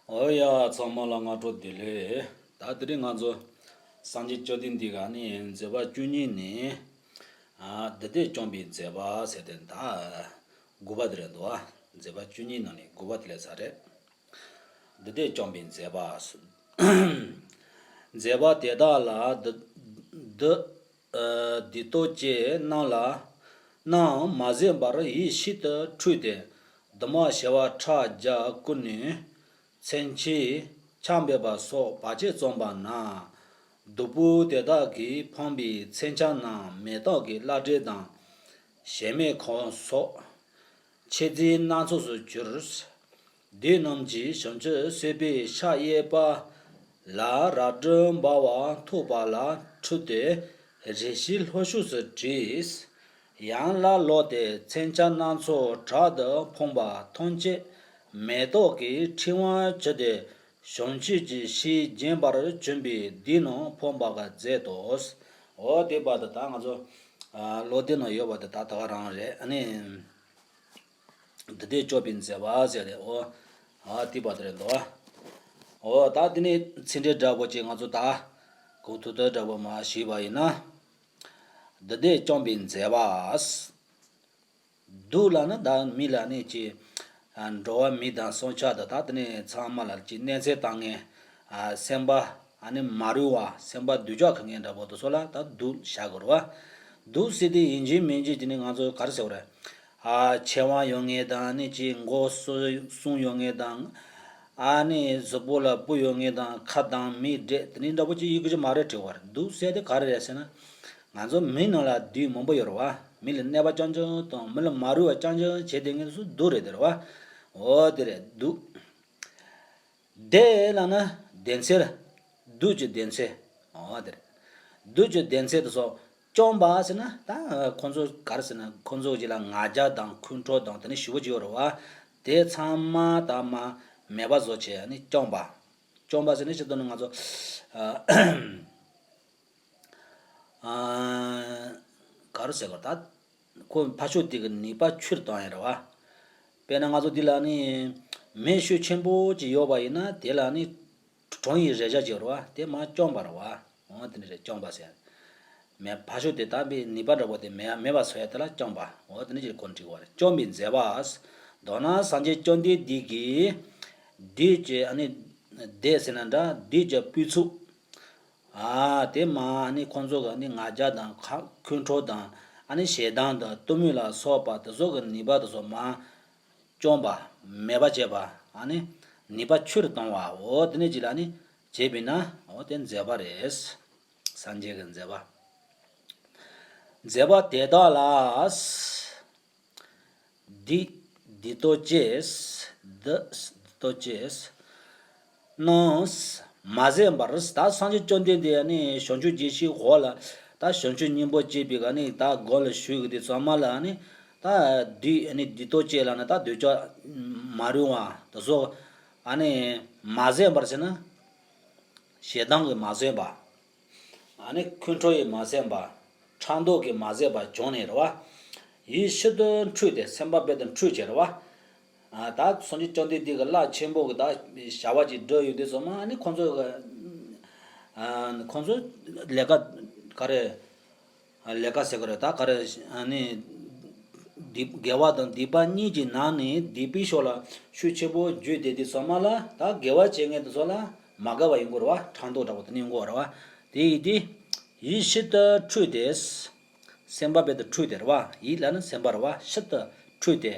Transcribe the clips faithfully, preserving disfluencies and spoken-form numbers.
འོ་ཡ། ཚང་མ་ལ་སྔ་དྲོ་བདེ་ལེགས། ད་དེ་རིང་ང་ཚོ་སངས་རྒྱས་བཅོམ་ལྡན་འདས་ཀྱི་ནི་མཛད་པ་བཅུ་གཉིས་ནས། ཨ། སྡིག་སྡུད་བཅོམ་པའི་མཛད་པ་ཟེར་ཏེ་ད་དགུ་པ་དེ་རེད་འདུག་ཨ། མཛད་པ་བཅུ་གཉིས་ནང་ནས་དགུ་པ་དེ་ལས་ས་རེད། སྡིག་སྡུད་བཅོམ་པའི་མཛད་པ། མཛད་པ་དེ་དག་ལ་འདི་འདི་ཨ་སྡིག་ཏོ་ཅེས་རྣམས་ལ་རྣམས་མ་བཟོད་པར་ཡིད་ཤིན་ཏུ་འཁྲུལ་ཏེ། འདི་མ་བྱེ་བ་ཕྲག་བརྒྱ་ཀུན་ནས་མཚོན་ཆས་ཆར་འབེབས་པ་སོགས་བར་ཆད་བརྩམས་པ་ན། སྡིག་པ་དེ་དག་གིས་ཕོངས་པའི་མཚོན་ཆ་རྣམས་མེ་ཏོག་གི་བླ་བྲེ་དང་། བྱེ་མའི་ཁམས་སོགས་མཆེད་རྫས་སྣ་ཚོགས་སུ་གྱུར། དེ་རྣམས་ཀྱིས་བྱང་ཆུབ་སེམས་དཔའི་ཕྱག་གཡས་པ་ལ་རལ་གྲི་འབར་བ་ཐོགས་པ་ལ་འཁྲུལ་ཏེ་རེ་ཞིག་ལྷོ་ཕྱོགས་སུ་བྲོས། ཡང་སླར་ལོག་སྟེ་མཚོན་ཆ་སྣ་ཚོགས་དྲག་ཏུ་ཕོངས་པ་ཐམས་ཅད་མེ་ཏོག་གི་ཕྲེང་བར་གྱུར་ཏེ་བྱང་ཆུབ་ཀྱི་ཕྱིར་འགྱིང་བར་བྱོན་པའི་སྡིག་རྣམས་ཕོངས་པར་མཛད་དོ། འོ་དེ་བར་དུ་ད་ང་ཚོ་ཨ་ལོ་དེབ་ནང་ཡོད་པ་དེ་ད་ད་ག་རང་རེད། ཨ་ནི། སྡིག་སྡུད་བཅོམ་པའི་མཛད་པ་ཟེར་ཏེ། འོ། ཨ་དེ་བར་དུ་རེད་འདུག་འོ་ད་དེ་ནས་ཚིག་འགྲེལ་འདྲ་པོ་ཅིག་ང་ཚོ་ད་གོང་དུ་དོན་འདྲ་པོ་མར་ཞུས་པ་ཡིན་ན། སྡིག་སྡུད་བཅོམ་པའི་མཛད་པ། སྡིག་ལབ་ན་ད་མི་ལ་ནི་ཅི། ཨ་འགྲོ་བ་མི་དང་སྲུང་སྐྱོབ་དང་ད་དེ་ནས་ཚང་མ་ལ་ཅི་གནོད་འཚེ་བཏང་མཁན། ཨ་སེམས་པ་ཨ་ནི་མ་རུང་བ་སེམས་པ་སྡུག་ཅག་གི་མཁན་འདྲ་པོ་དེ་ཚོ་ལ་ད་སྡིག་བྱ་དགོས་རེད་བ། སྡིག་ཟེར་དེ་ཡིན་གཅིག་མིན་གཅིག་དེ་ནི་ང་ཚོ་ག་རེ་ཟེར་བ་རེད། ཨ་མཆེ་བ་ཡོད་མཁན་དང་ནི་ཅི་མགོ་གསུམ་ཡོད་མཁན་དང་། ཨ་ནི་གཟུགས་པོ་ལ་སྤུ་ཡོད་མཁན་དང་ཁ་དང་མིག་འབྲས་དེ་ནི་འདྲ་པོ་ཅིག་ཡི་གེ་ཅིག་མ་རེད་བྲིས་པ་རེད། སྡིག་ཟེར་དེ་ག་རེ་རེད་ཟེར་ན། ང་ཚོ་མི་ནང་ལ་སྡིག་མང་པོ་ཡོད་རེད་བ། མི་ལ་གནོད་པ་རྐྱང་རྐྱང་དང་མི་ལ་མ་རུང་བ་རྐྱང་རྐྱང་བྱེད་བསྡད་མཁན་ཚོ་སྡིག་རེད་དེ་རེད་བ། འོ་དེ་རེད་སྡིག་སྡིག་ལབ་ན་སྡེ་ཚན། སྡིག་གི་སྡེ་ཚན། འོ་དེ་རེད། སྡིག་གི་སྡེ་ཚན་དེ་ཚོ་བཅོམ་པ་ཟེར་ན་ད་ཁོང་ཚོ་ག་རེ་ཟེར་ན་ཁོང་ཚོ་གཅིག་ལ་ང་རྒྱལ་དང་ཁོང་ཁྲོ་དང་དེ་ནི་ཞེ་པོ་ཅིག་ཡོད་རེད་བ། དེ་ཚང་མ་ད་མ་མེད་པ་བཟོ་བྱས་ནི་བཅོམ་པ། བཅོམ་པ་ཟེར་ནི་ཅི་ལྟར་ནི་ང་ཚོ་ཨ། ཨ། ག་རེ་ཟེར་དགོས་ད། ཁོ་ཕར་ཕྱོགས་དེ་གི་ནུས་པ་ཆུར་བཏང་ཡ་རེད་བ། དཔེར་ན་ང་ཚོ་འདི་ལ་ནི་མེ་ཤུགས་ཆེན་པོ་ཅིག་ཡོད་པ་ཡིན་ན་དེ་ལ་ནི་གྲང་ཡི་རེག་བྱ་ཅིག་ཡོད་རེད་བ། དེ་མར་བཅོམ་པ་རེད་བ། འོ་དེ་ནི་རེད་བཅོམ་པ་ཟེར། མེ་ཕར་ཕྱོགས་དེ་དག་པའི་ནུས་པ་འདྲ་པོ་དེ་མེད་མེད་པ་བཟོ་ཡ་དེ་ལ་བཅོམ་པ། འོ་དེ་ནི་ཅིག་ཁོ་ནི་འགྲིག་པ་རེད་བཅོམ་པའི་མཛད་པ། མདོར་ན་སངས་རྒྱས་བཅོམ་ལྡན་འདས་ཀྱིས་སྡིག་གི་ཨ་ནི་སྡིག་ཟེར་ན་འདྲ་སྡིག་གི་སྤུས་ཚུགས། ཨ་དེ་མ་ཨ་ནི་ཁོང་ཚོ་གི་ཨ་ནི་ང་རྒྱལ་དང་ཁ་ཁོང་ཁྲོ་དང་ཨ་ནི་ཞེ་སྡང་དང་གཏི་མུག་ལ་སོགས་པ་དེ་ཚོ་གི་ནུས་པ་དེ་ཚོ་མར་བཅོམ་པ་མེད་པ་བྱེད་པ། ཨ་ནི་ནུས་པ་ཆུར་བཏང་བ། འོ་དེ་ནི་ཅི་ལ་ནི་བྱས་པས་ན་འོ་དེ་མཛད་པ་རེད། སངས་རྒྱས་ཀྱི་མཛད་པ། མཛད་པ་དེ་དག་ལ། སྡིག་སྡིག་ཏོ་ཅེས། སྡིག་སྡིག་ཏོ་ཅེས། རྣམས་མ་བཟོད་པར། ད་སངས་རྒྱས་བཅོམ་ལྡན་འདས་ནི་བྱང་ཆུབ་རྒྱལ་སྲས་འོག་ལ་ད་བྱང་ཆུབ་སྙིང་པོ་བྱེད་པའི་ག་ནི་ད་སྒོ་ལ་ཞུགས་ཀྱི་དེ་ཚང་མ་ལ་ནི་ད་སྡིག་ནི་སྡིག་ཏོ་ཅེས་ལ་ནི་ད་འདོད་ཆགས་མ་རུང་བ་དེ་ཚོ་ཨ་ནི་མ་བཟོད་པར་ཟེར་ན་ཞེ་སྡང་གིས་མ་བཟོད་པ། ཨ་ནི་ཁོང་ཁྲོ་ཡིས་མ་བཟོད་པ། ཕྲག་དོག་གིས་མ་བཟོད་པ་བྱུང་ནས་རེད་བ། ཡིད་ཤིན་ཏུ་འཁྲུལ་ཏེ་སེམས་པ་རྦད་དེ་འཁྲུལ་བྱས་རེད་བ། ཨ་ད་སངས་རྒྱས་བཅོམ་ལྡན་འདས་ཀྱི་བླ་ཆེན་པོ་གི་ད་བྱ་བ་ཅིག་བསྒྲུབས་ཡོད་དུས་ཙམ་པ་ཨ་ནི་ཁོང་ཚོ་གི་ཨ་ཁོང་ཚོ་ལས་ཀ་ག་རེ། ལས་ཀ་ཟེར་གི་རེད་ད་ག་རེ། ཨ་ནི་སྡིག་དགེ་བ་དང་སྡིག་པ་གཉིས་ཀྱི་ནང་ནས་སྡིག་པའི་ཕྱོགས་ལ་ཤུགས་ཆེན་པོ་བརྒྱུད་དེ་དུས་ཙམ་པ་ལ་ད་དགེ་བ་བྱེད་མཁན་དེ་ཚོ་ལ་མ་དགའ་བ་ཡོང་གི་རེད་བ། ཕྲག་དོག་འདྲ་པོ་དེ་ནི་ཡོང་གི་རེད་བ། དེ་ཡིན་དུས་ཡིད་ཤིན་ཏུ་འཁྲུལ་ཏེ། སེམས་པ་རྦད་དེ་འཁྲུལ་ཏེ་རེད་བ། ཡིད་ལ་ནི་སེམས་པ་རེད་བ། ཤིན་ཏུ་འཁྲུལ་ཏེ།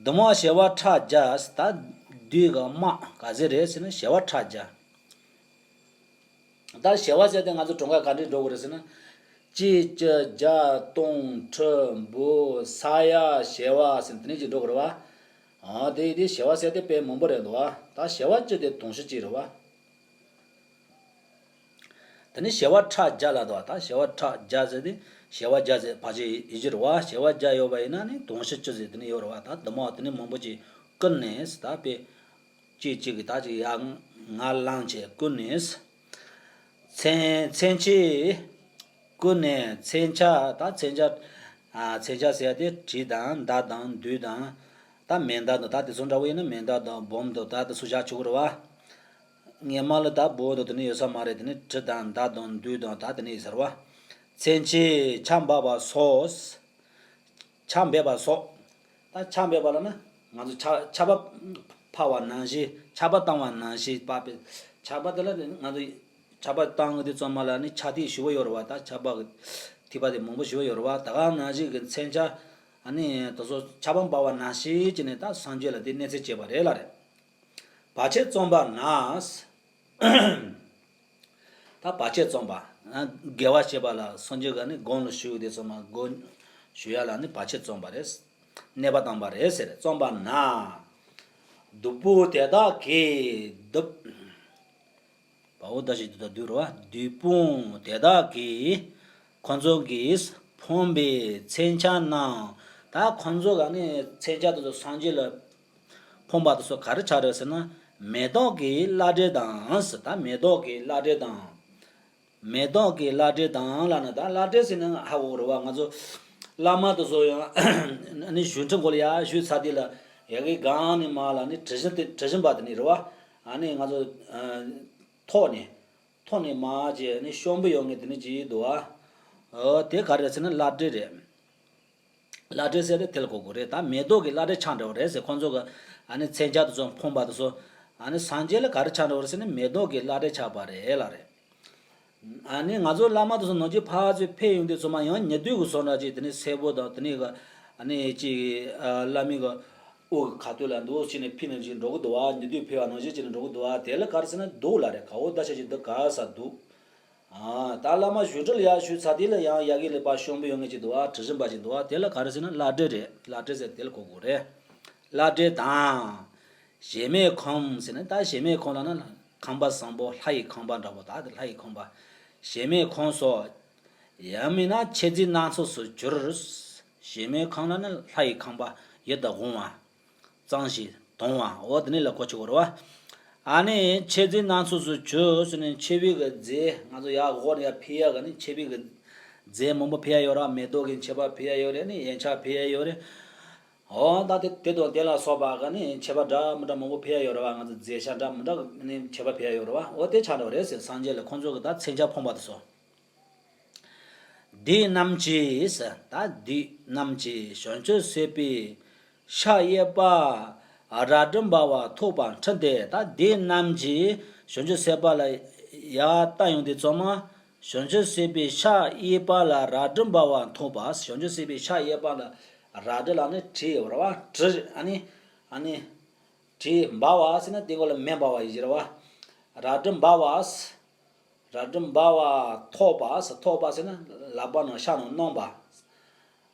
འདི་མ་བྱེ་བ་ཕྲག་བརྒྱ། ད་སྡིག་གི་དམག་ག་ཚོད་རེད་ཟེར་ན་བྱེ་བ་ཕྲག་བརྒྱ། ད་བྱེ་བ་ཟེར་ཏེ་ང་ཚོ་གྲངས་ཀ་ག་འདྲས་འགྲོ་གི་རེད་ཟེར་ན། གཅིག་གཅིག་བརྒྱ་སྟོང་ཁྲི་འབུམ་ས་ཡ་བྱེ་བ་ཟེར་དེ་འདྲས་ཅིག་འགྲོ་གི་རེད་བ། ཨ་དེ་དེ་བྱེ་བ་ཟེར་ཏེ་དཔེ་མང་པོ་རེད་འདུག་བ། ད་བྱེ་བ་གཅིག་དེ་དུང་ཕྱུར་གཅིག་རེད་བ། དེ་ནས་བྱེ་བ་ཕྲག་བརྒྱ་ལ་འདུག་བ། ད་བྱེ་བ་ཕྲག་བརྒྱ་ཟེར་ཏེ་བྱེ་བ་བརྒྱ་ཟེར་ཕལ་ཆེར་ཡིན་གྱི་རེད་བ། བྱེ་བ་བརྒྱ་ཡོད་པ་ཡིན་ན་ནི་དུང་ཕྱུར་གཅིག་ཟེར་དེ་ནས་ཡོད་རེད་བ། ད་དུ་མ་བ་དེ་ནས་མང་པོ་ཅིག་ཀུན་ནས་ད་དཔེ། གཅིག་གཅིག་གིས་ད་ཅིག་ཡར་ངར་ལངས་བྱས་ཀུན་ནས། མཚན་མཚན་ཆས་ཀུན་ནས་མཚོན་ཆ་ད་མཚོན་ཆ། ཨ་མཚོན་ཆ་ཟེར་ཡ་དེ་གྲི་དང་མདའ་དང་མདུང་དང་། ད་མེ་མདའ་དང་ད་དེ་ཚོ་འདྲ་བོ་ཡིན་ན་མེ་མདའ་དང་སྦོམ་དང་ད་དེ་ཚོ་བཞག་ཆོག་གི་རེད་བ། སྔས་མ་ལ་ད་བོ་དང་དེ་ནས་ཡོད་ས་མ་རེད། དེ་ནས་གྲི་དང་མདའ་དང་མདུང་དང་ད་དེ་ནས་ཡོད་ས་རེད་བ། མཚོན་ཆས་ཆར་འབབ་པ་སོགས། ཆར་འབེབས་པ་སོགས། ད་ཆར་འབེབས་པ་ལ་ནི་ང་ཚོ་ཆར་ཆར་པ་ཕབ་པ་ནང་བཞིན་ཆར་པ་བཏང་བ་ནང་བཞིན་པ་པའི་ཆར་པ་དེ་ལ་ནི་ང་ཚོ་ཆར་པ་བཏང་གི་དེ་ཚང་མ་ལ་ནི་ཆར་ཐིགས་ཞེ་པོ་ཡོད་རེད་བ། ད་ཆར་པ་གི་ཐིགས་པ་དེ་མང་པོ་ཞེ་པོ་ཡོད་རེད་བ། ད་ག་ནང་བཞིན་གི་མཚོན་ཆ་ཨ་ནི་དེ་ཚོ་ཆར་པ་འབབ་པ་ནང་བཞིན་བྱས་ནས་ད་སངས་རྒྱས་ལ་དེ་གནས་ཚུལ་བྱས་པ་རེད་ལ་རེད། བར་ཆད་རྩོམ་པ་ན། ད་བར་ཆད་རྩོམ་པ། དགེ་བ་བྱེད་པ་ལ་སངས་རྒྱས་ཀྱིས་ནི་དགོངས་ལ་ཞུ་དེ་ཚང་མ་དགོངས་ཞུ་ཡ་ལ་ནི་བར་ཆད་རྩོམ་པ་རེད། གནོད་པ་བཏང་བ་རེད་ཟེར་རྩོམ་པ་ན། བདུད་པོ་དེ་དག་གིས་བདུད། བའོ་ད་ཞིག་བདུད་དང་བདུད་རེད་བ། བདུད་དཔུང་དེ་དག་གིས་ཁོ་ཚོ་གིས་ཕོངས་པའི་མཚོན་ཆ་རྣམས། ད་ཁོ་ཚོ་ག་ནི་མཚོན་ཆ་དེ་ཚོ་སངས་རྒྱས་ལ་ཕོངས་པ་དེ་ཚོ་ག་རེ་ཆགས་རེད་ཟེར་ན། མེ་ཏོག་གི་བླ་བྲེ་དང་ཟེར། ད་མེ་ཏོག་གི་བླ་བྲེ་དང་། མེ་ཏོག་གི་བླ་བྲེ་དང་ལབ་ན་ད་བླ་བྲེ་ཟེར་ན་ཧ་གོ་གི་རེད་བ། ང་ཚོ་བླ་མ་དེ་ཚོ་ཡང་ཨ་ནི་བཞུགས་ཁྲི་མགོ་ལ་ཡར་བཞུགས་ཚར་དུས་ལ་ཡ་གི་སྒང་ནས་མར་ལ་ནི་དྲི་ཞིམ་དེ་དྲི་ཞིམ་པ་དེ་ནི་རེད་བ། ཨ་ནི་ང་ཚོ་ཐོག་ནས་ཐོག་ནས་མར་བྱས་ནི་ཤོམ་བུ་ཡོང་ངེས་དེ་ནི་ཅིག་འདུག་བ། ཨོ་དེ་ག་རེ་ཟེར་ན་བླ་བྲེ་རེད། བླ་བྲེ་ཟེར་དེ་དེ་ལ་གོ་དགོས་རེད། ད་མེ་ཏོག་གི་བླ་བྲེ་ཆགས་འདྲ་བོ་རེད་ཟེར། ཁོང་ཚོ་གི་ཨ་ནི་མཚོན་ཆ་དེ་ཚོ་ཕོངས་པ་དེ་ཚོ་ཨ་ནི་སངས་རྒྱས་ལ་ག་རེ་ཆགས་འདྲ་བོ་རེད་ཟེར་ན་མེ་ཏོག་གི་བླ་བྲེ་ཆགས་པ་རེད་ལ་རེད། ཨ་ནི་ང་ཚོ་བླ་མ་དེ་ཚོ་ནང་ཆོས་ཕར་ཚུར་ཕེབས་ཡོང་དུས་ཚང་མ་ཡང་ཉེ་དུས་ཀྱི་བཟོ་འདྲ་ཅིག་དེ་ནི་སེར་པོ་དང་དེ་ནི་གི་ཨ་ནི་ཅིག་ཨ་བླ་མའི་གི་དབུ་གི་ཁ་ཐུག་ལ་འདུག་ཅིག་ནས་ཕེབས་ནས་ཅིག་འགྲོ་གི་འདུག་བ། ཉེ་དུས་ཕེབས་པ་ནང་བཞིན་ཅིག་ནས་འགྲོ་གི་འདུག་བ། དེ་ལ་ག་རེ་ཟེར་ན་སྡུག་ལ་རེད། ག་འོ་ད་ཆ་ཅིག་འདི་ག་ས་སྡུག་ཨ་ད་བླ་མ་བཞུགས་ཁྲི་ལ་ཡར་བཞུགས་ཚར་དུས་ལ་ཡང་ཡ་གི་ལས་པ་ཤོམ་བུ་ཡོང་ངེས་ཅིག་འདུག་བ། དྲི་ཞིམ་པ་ཅིག་འདུག་བ། དེ་ལ་ག་རེ་ཟེར་ན་བླ་བྲེ་རེད། བླ་བྲེ་ཟེར་དེ་ལ་གོ་དགོས་རེད། བླ་བྲེ་དང་། གཞལ་མེད་ཁང་ཟེར་ན་ད་གཞལ་མེད་ཁང་ལབ་ན་ཁང་པ་བཟང་པོ་ལྷ་ཡི་ཁང་པ་འདྲ་པོ། ད་དེ་ལྷ་ཡི་ཁང་པ། གཞལ་མེད་ཁང་སོགས། ཡང་མིན་ན་མཆེད་རྫས་སྣ་ཚོགས་སུ་གྱུར། གཞལ་མེད་ཁང་ལབ་ན་ལྷ་ཡི་ཁང་པ་ཡིད་དུ་འོང་བ། གཙང་ཞིང་དྭངས་པ་འོ་དེ་ནི་ལ་གོ་ཆོག་གི་རེད་བ། ཨ་ནི་མཆེད་རྫས་སྣ་ཚོགས་སུ་གྱུར་ཟེར་ནས་མཆེད་པའི་གི་རྫས་ང་ཚོ་ཡར་འོག་ནས་ཡར་ཕུལ་ཡག་གི་ནི་མཆེད་པའི་གི་རྫས་མང་པོ་ཕུལ་ཡག་ཡོད་རེད་བ། མེ་ཏོག་གི་མཆེད་པ་ཕུལ་ཡག་ཡོད་རེད། ནི་ཡན་ཆད་ཕུལ་ཡག་ཡོད་རེད། འོ་ད་དེ་དེ་དང་དེ་ལ་སོགས་པ་གི་ནི་མཆེད་པ་འདྲ་མི་འདྲ་མང་པོ་ཕུལ་ཡག་ཡོད་རེད་བ། ང་ཚོ་རྫས་ཆ་འདྲ་མི་འདྲ་གི་ནི་མཆེད་པ་ཕུལ་ཡག་ཡོད་རེད་བ། འོ་དེ་ཆ་འདྲ་བ་རེད་ཟེར། སངས་རྒྱས་ལ་ཁོང་ཚོ་གི་ད་མཚོན་ཆ་ཕོངས་པ་དེ་ཚོ། འདི་རྣམས་ཀྱིས་ཟེར། ད་འདི་རྣམས་ཀྱིས་བྱང་ཆུབ་སེམས་དཔའི་ཕྱག་གཡས་པ་རལ་གྲི་འབར་བ་ཐོགས་པ་འཕྲིན་དེ། ད་འདི་རྣམས་ཀྱིས་བྱང་ཆུབ་སེམས་དཔའ་ལ་ཡར་བལྟ་ཡོང་དུས་ཚང་མ་བྱང་ཆུབ་སེམས་དཔའི་ཕྱག་གཡས་པ་ལ་རལ་གྲི་འབར་བ་ཐོགས་པ། བྱང་ཆུབ་སེམས་དཔའི་ཕྱག་གཡས་པ་ལ་རལ་གྲི་ལབ་ནི་གྲི་ཡོད་རེད་བ། གྲི་ཨ་ནི་ཨ་ནི་གྲི་འབར་བ་ཟེར་ན་དེ་གོ་ལ་མེ་འབར་བ་ཡི་ཟེར་བ། རལ་གྲི་འབར་བ། རལ་གྲི་འབར་བ་ཐོགས་པ་ཟེར། ཐོགས་པ་ཟེར་ན་ལག་པ་ནང་ཕྱག་ནང་གནོན་པ།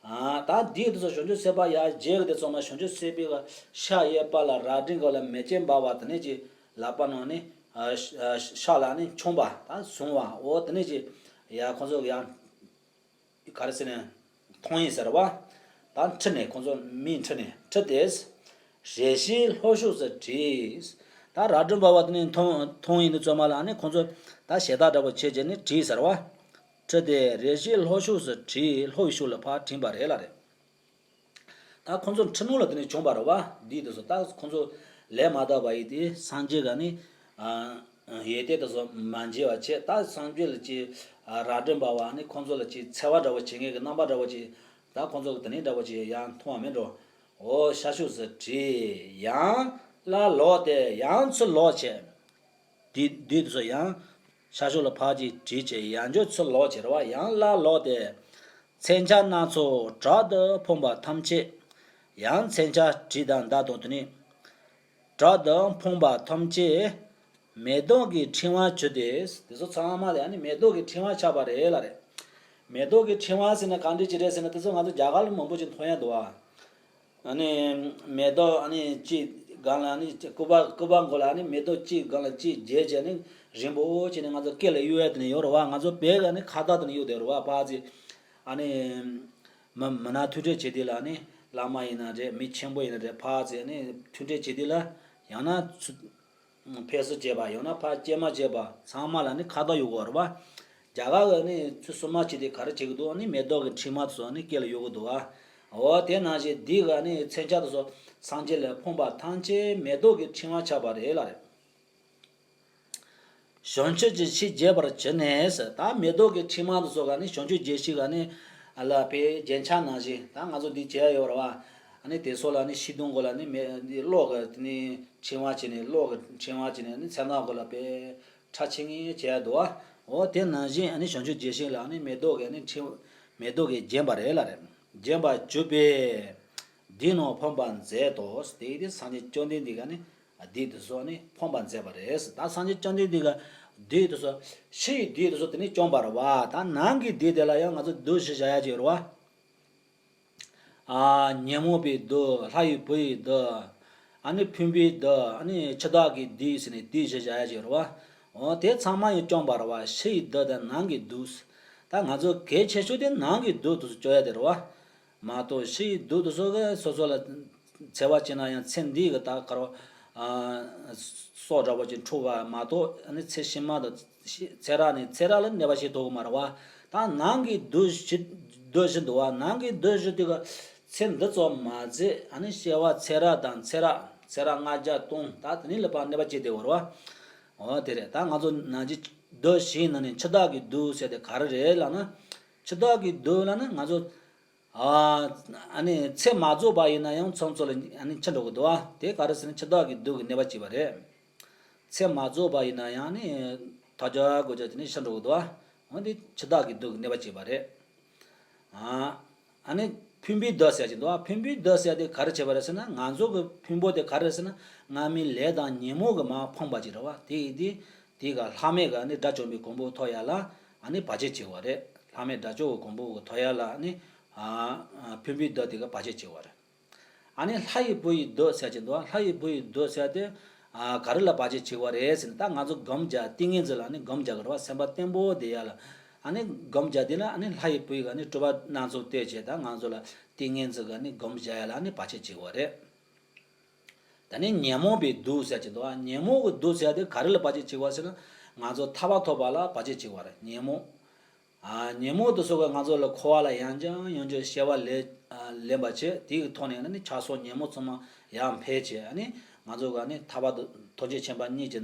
ཨ་ད་འདི་དེ་ཚོ་བྱང་ཆུབ་སེམས་དཔའ་ཡར་མཇལ་གི་དེ་ཚོ་མ་བྱང་ཆུབ་སེམས་དཔའི་ཕྱག་གཡས་པ་ལ་རལ་གྲི་གོ་ལ་མེ་ལྕེ་འབར་བ་དེ་ནས་ཀྱི་ལག་པ་ནང་ནི་ཕྱག་ལ་ནི་མཆོངས་པ་ད་བཟུང་བ་འོ་དེ་ནས་ཀྱི་ཡར་ཁོང་ཚོ་ཡར། ག་རེ་ཟེར་ནས་མཐོང་ཡིན་ཟེར་བ། ད་ཁྲིད་ནས་ཁོང་ཚོ་མིས་ཁྲིད་ནས་ཁྲིད་དེ། རེ་ཞིག་ལྷོ་ཕྱོགས་སུ་བྲིས། ད་རལ་གྲི་འབར་བ་དེ་ནས་མཐོང་མཐོང་ཡིན་དུས་ཙམ་པ་ལ་ནི་ཁོང་ཚོ་ད་ཞེ་དྲག་འདྲ་པོ་བྱས་བྱས་ནས་བྲིས་ཟེར་བ། ཁྲིད་དེ་རེ་ཞིག་ལྷོ་ཕྱོགས་སུ་བྲིས། ལྷོ་ཡི་ཕྱོགས་ལ་ཕར་བྲིས་པ་རེད་ལ་རེད། ད་ཁོང་ཚོ་ཁྲིད་ནོ་ལ་དེ་ནས་བྱུང་བ་རེད་བ། འདི་དེ་ཚོ་ད་ཁོང་ཚོ་ལས་མ་དག་པ་ཡིན་ཏེ་སངས་རྒྱས་ག་ནི་ཡོད་དེ་དེ་ཚོ་མ་མཇལ་བ་བྱས། ད་སངས་རྒྱས་ལ་ཅིག་རལ་གྲི་འབར་བ་ནི་ཁོང་ཚོ་ལ་ཅིག་འཚེ་བ་འདྲ་བོ་བྱེད་མཁན་གྱི་རྣམ་པ་འདྲ་བོ་ཅིག་ད་ཁོང་ཚོ་གི་དེ་ནས་འདྲ་བོ་ཅིག་ཡང་མཐོང་བ་མེད་འགྲོ། འོ་ཤར་ཕྱོགས་སུ་བྲིས། ཡང་སླར་ལོག་སྟེ་ཡང་ཚུར་ལོག་བྱས། དེ་དུས་སུ་ཡང་ཤར་ཕྱོགས་ལ་ཕར་ཅིག་བྲིས་བྱས་ཡང་བསྐྱར་ཚུར་ལོག་བྱས་རེད་བ། ཡང་སླར་ལོག་སྟེ། མཚོན་ཆ་སྣ་ཚོགས་དྲག་ཏུ་ཕོངས་པ་ཐམས་ཅད། ཡང་མཚོན་ཆ་གྲི་དང་མདའ་དང་དེ་ནི་དྲག་ཏུ་ཕོངས་པ་ཐམས་ཅད་མེ་ཏོག་གི་ཕྲེང་བ་གྱུར་ཏེ། དེ་ཚོ་ཚང་མ་ལ་ཡང་ནི་མེ་ཏོག་གི་ཕྲེང་བ་ཆགས་པ་རེད་ལ་རེད། མེ་ཏོག་གི་ཕྲེང་བ་ཟེར་ན་གང་འདྲ་ཅིག་རེད་ཟེར་ན་དེ་ཚོ་ང་ཚོ་རྒྱ་གར་ལ་མང་པོ་ཅིག་མཐོང་ཡ་འདུག་བ། ཨ་ནི། མེ་ཏོག་ཨ་ནི་གཅིག་སྒང་ལ་ཨ་ནི་སྐུད་པ་སྐུད་པ་མགོ་ལ་ཨ་ནི་མེ་ཏོག་གཅིག་སྒང་ལ་གཅིག་བརྒྱབ་བྱས་ནི་རིང་པོ་བྱས་ནི་ང་ཚོ་སྐེ་ལ་གཡུག་ཡ་དེ་ནི་ཡོད་རེད་བ། ང་ཚོ་བོད་ལ་ནི་ཁ་བཏགས་དེ་ནི་གཡུག་བསྡད་རེད་བ། ཕར་ཚུར་ཨ་ནི་མི་མི་ནག་མཐུན་འབྲེལ་བྱེད་དུས་ལ་ཨ་ནི་བླ་མ་ཡིན་ན་རེད། མི་ཆེན་པོ་ཡིན་ན་རེད། ཕར་ཚུར་ཨ་ནི་མཐུན་འབྲེལ་བྱེད་དུས་ལ་ཡང་ན་ཚུར། ཕེབས་བསུ་བྱས་པ་ཡང་ན་ཕར་སྐྱེལ་མ་བྱས་པ་ཚང་མ་ལ་ནི་ཁ་བཏགས་གཡུག་དགོས་རེད་བ། རྒྱ་གར་གི་ནི་ཚུར་བསུ་མ་བྱེད་དུས་ག་རེ་བྱེད་ཀྱི་འདུག་ནི་མེ་ཏོག་གི་ཕྲེང་བ་ཚོ་ནི་སྐེ་ལ་གཡུག་གི་འདུག་བ། འོ་དེ་ནང་བཞིན་འདི་ག་ནི་མཚོན་ཆ་དེ་ཚོ་ སངས་རྒྱས་ལ་ཕོངས་པ་ཐམས་ཅད་མེ་ཏོག་གི་ཕྲེང་བ་ཆགས་པ་རེད་ལ་རེད། བྱང་ཆུབ་ཀྱི་ཕྱིར་རྒྱས་པར་བྱས་ནས་ཟེར། ད་མེ་ཏོག་གི་ཕྲེང་བ་དེ་ཚོ་ག་ནི་བྱང་ཆུབ་རྒྱལ་སྲས་ག་ནི་ལ་དཔེ་རྒྱན་ཆ་ནང་བཞིན། ད་ང་ཚོ་འདི་བྱས་ཡོད་རེད་བ། ཨ་ནི་དེ་ཚོ་ལ་ནི་ཤིང་སྡོང་གོ་ལ་ནི་མེ་འདི་གློག་གི་ནི་ཕྲེང་བ་བྱས་ནས། གློག་གི་ཕྲེང་བ་བྱས་ནས་ནི་མཚན་ནག་གོ་ལ་དཔེ་ཁྲ་ཆིང་ངེ་བྱས་འདུག་བ། འོ་དེ་ནང་བཞིན་ཨ་ནི་བྱང་ཆུབ་རྒྱལ་སྲས་ལ་ནི་མེ་ཏོག་གི་ནི་ཕྲེང་མེ་ཏོག་གིས་བརྒྱན་པ་རེད་ལ་རེད། བརྒྱན་པར་གྱུར་པས་འདི་རྣམས་ཕོངས་པར་མཛད་དོ། དེ་ཡིན་དུས་སངས་རྒྱས་བཅོམ་ལྡན་འདས་ཀྱིས་ནི་བདུད་དེ་ཚོ་ནི་ཕོངས་པར་མཛད་པ་རེད། ད་སངས་རྒྱས་བཅོམ་ལྡན་འདས་ཀྱིས་བདུད་དེ་ཚོ་ཕྱི་ཡི་བདུད་དེ་ཚོ་དེ་ནི་བཅོམ་པ་རེད་བ། ད་ནང་གི་བདུད་དེ་ལ་ཡང་ང་ཚོ་བདུད་ཞེས་བྱ་ཡ་ཅིག་ཡོད་རེད་བ། ཨ། ཉོན་མོངས་པའི་བདུད། ལྷ་ཡི་བུ་ཡི་བདུད། ཨ་ནི་ཕུང་པོའི་བདུད། ཨ་ནི་འཆི་བདག་གི་བདུད་ཟེར་ནས་བདུད་ཞེས་བྱ་ཡ་ཅིག་ཡོད་རེད་བ། འོ་དེ་ཚང་མ་ཡང་བཅོམ་པ་རེད་བ། ཕྱི་ཡི་བདུད་དང་ནང་གི་བདུད། ད་ང་ཚོ་གལ་ཆེ་ཤོས་དེ་ནང་གི་བདུད་དེ་ཚོ་བཅོམ་ཡ་དེ་རེད་བ། མ་གཏོགས་ཕྱི་ཡི་བདུད་དེ་ཚོ་གིས་སོ་སོ་ལ་འཚེ་བ་བྱས་ན་ཡང་ཚེ་འདི་གི་ད་ག་རེ་ཨ་སྲོག་འདྲ་པོ་ཅིག་འཕྲོག་པ་མ་གཏོགས། ཨ་ནི་ཚེ་ཕྱི་མ་དང་ཚེ་རབས་ནས་ཚེ་རབས་ལ་གནོད་པ་བྱེད་ཐུབ་ཀྱི་མ་རེད་བ། ད་ནང་གི་བདུད་བཞི་བདུད་བཞི་འདུག་བ། ནང་གི་བདུད་བཞི་དེ་གིས་ཚེ་འདི་ཙམ་མ་ཟད། ཨ་ནི་སྐྱེ་བ་ཚེ་རབས་དང་ཚེ་རབས་ཚེ་རབས་ལྔ་བརྒྱ་སྟོང་ད་དེ་ནི་ལ་ཕར་གནོད་པ་བྱེད་བསྡད་ཡོད་རེད་བ། འོ་དེ་རེད། ད་ང་ཚོ་ནང་གི་བདུད་བཞིའི་ནང་ནས་འཆི་བདག་གི་བདུད་ཟེར་དེ་ག་རེ་རེད་ལབ་ན། འཆི་བདག་གི་བདུད་ལབ་ན་ང་ཚོ་ཨ་ཨ་ནི་ཚེ་མ་རྫོགས་པ་ཡིན་ན་ཡང་ཚོ་ཚོ་ལ་ཨ་ནི་འཆི་འགྲོ་གི་འདུག་བ། དེ་ག་རེ་ཟེར་ན་འཆི་བདག་གི་བདུད་ཀྱིས་གནོད་པ་བྱས་པ་རེད། ཚེ་མ་རྫོགས་པ་ཡིན་ན་ཡང་ནི་ཐོག་རྒྱག་དགོས་རྒྱག་བྱས་ནས་འཆི་འགྲོ་གི་འདུག་བ། འོ་དེ་འཆི་བདག་གི་བདུད་ཀྱིས་གནོད་པ་བྱས་པ་རེད། ཨ་ཨ་ནི་ཕུང་པོའི་བདུད་ཟེར་གྱི་འདུག་བ། ཕུང་པོའི་བདུད་ཟེར་དེ་ག་རེ་བྱས་པ་རེད་ཟེར་ན། ང་ཚོ་གི་ཕུང་པོ་དེ་ག་རེ་རེད་ཟེར་ན། སྔ་མའི་ལས་དང་ཉོན་མོངས་ཀྱིས་མར་ཕོངས་པ་ཅིག་རེད་བ། དེ་ཡིན་དུས་དེ་ག་ལྷག་མེད་ཀྱི་ཨ་ནི་དགྲ་བཅོམ་པའི་གོ་འཕང་ཐོབ་ཡ་ལ་ཨ་ནི་བར་ཆད་བྱེད་པ་རེད། ལྷག་མེད་དགྲ་བཅོམ་པའི་གོ་འཕང་ཐོབ་ཡ་ལ་ཨ་ནི་ཨ་ཨ་ཕུང་པོའི་བདུད་དེ་གིས་བར་ཆད་བྱེད་པ་རེད། ཨ་ནི་ལྷ་ཡི་བུ་ཡི་བདུད་ཟེར་གྱི་འདུག་ལྷ་ཡི་བུ་ཡི་བདུད་ཟེར་དེ་ཨ་ག་རེ་ལ་བར་ཆད་བྱེད་པ་རེད་ཟེར་ན། ད་ང་ཚོ་སྒོམ་རྒྱག་ཏིང་ངེ་འཛིན་ལ་ནི་སྒོམ་རྒྱག་གི་རེད་བ། སེམས་པ་བརྟན་པོ་བསྡད་ཡ་ལ་ཨ་ནི་སྒོམ་རྒྱག་དུས་ལ་ཨ་ནི་ལྷ་ཡི་བུ་ཡི་ག་ནི་སྤྲུལ་པ་སྣ་ཚོགས་བསྟན་བྱས། ད་ང་ཚོ་ལ་ཏིང་ངེ་འཛིན་ག་ནི་སྒོམ་རྒྱག་ཡ་ལ་ནི་བར་ཆད་བྱེད་པ་རེད། ད་ནི་ཉོན་མོངས་པའི་བདུད་ཟེར་གྱི་འདུག་ཉོན་མོངས་ཀྱི་བདུད་ཟེར་དེ་ག་རེ་ལ་བར་ཆད་བྱེད་པ་ཟེར་ན། ང་ཚོ་ཐར་པ་ཐོབ་པ་ལ་བར་ཆད་བྱེད་པ་རེད། ཉོན་མོངས། ཨ་ཉོན་མོངས་དེ་ཚོ་གིས་ང་ཚོ་ལ་འཁོར་བ་ལ་ཡང་བསྐྱར་ཡང་བསྐྱར་སྐྱེ་བ་ལེན་ལེན་པ་བྱེད། དེ་གི་ཐོག་ནས་ནི་ཆགས་སོགས་ཉོན་མོངས་ཚང་མ་ཡར་འཕེལ་བྱས། ཨ་ནི་ང་ཚོ་ག་ནི་ཐར་པ་དང་ཐུགས་རྗེ་ཆེན་པོ་གཉིས་ཀྱི་